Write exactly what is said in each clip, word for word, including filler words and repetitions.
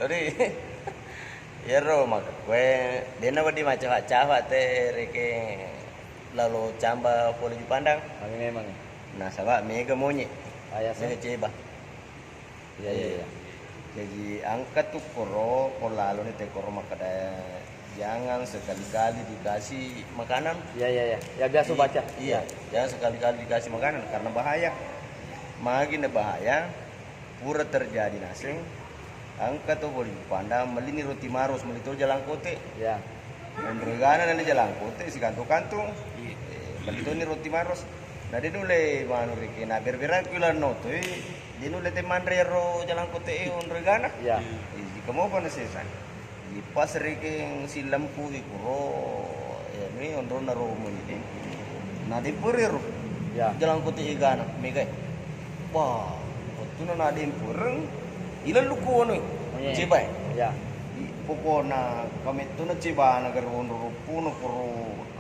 Jadi, iyaro makkekkoe, de'na wedding maccafa-cafa te rekeng lalo camba pole Jupandang. Magi memang. Nasaba mega monye. Ah, ya, mega ceba. Iya, iya, iya. Jadi, engka tu koro, ko laloni te koro makkeda, jangan sekali-kali dikasih makanan. Iya, iya, iya. Ya, biasa baca. Iya, jangan sekali-kali dikasih makanan karena bahaya. Magi na bahaya, pura terjadi naseng, engka to pole Jupandang, mellini roti maros, melli to jalangkote. Iya. Onro egana nani jalangkote, sikantung-kantung. Iya. Eh, melli toni roti maros. Na de nulle manu rekeng, na ber-berang ku lano to, eh, de nulle te manre ro jalangkote, eh, onro egana. Iya. Eh, jika mopa na sesa. Pas rekeng sillempu i kuro, ya, mi onronna ro muni de. Na dempere ro. Ya. Jalangkote egana, megai. Wah, wettuna na dempereng, ilellu ko anu, oh, iya, cebai. Ya. I, pokona kamettuna cebana gare onro loppona koro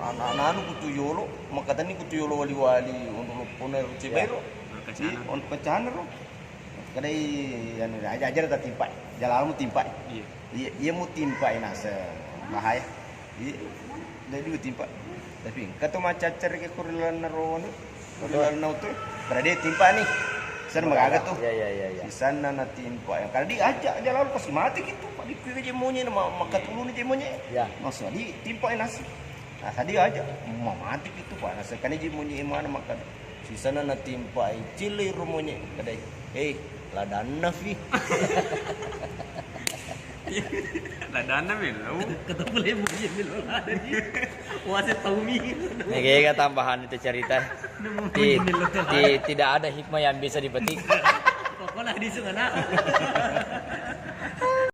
ana-, anu kutu yolo, makkatenni kutu yolo wali-wali onro loppona ro cebai ro. Iya. I, on kacana ro. Kadai anu, aja-, ajara tatimpai. Jalamu timpai. Iya. Iya, iya mutimpai naseng bahaya. Iya, dua timpa. Tapi engka to macaccar ke ko ri lalenna ro anu, ko ri lalenna oto. Berarti timpa ni. Sana magaga tu. Iya, iya, iya, iya. Sisanna na timpa. Yang kada diajak aja lalu pasti mati gitu. Pak dikui ke jemonye na ma-, makkatuluni jemonye. Iya. Maksudnya di timpa nasi. Nah, tadi aja mamati gitu, Pak. Nah, sekali jemonye mana makan. Sisanna na timpa, eh, cili ro monye. Kadai, eh, ladanna fi. Ladanna melo. Kata boleh monye melo ladan. Wase taumi. Nege ga tambahan itu cerita. Nemu ti-, monye melo tuh. Ti-, tidak ada hikmah yang bisa dipetik. Pokoknya di sana.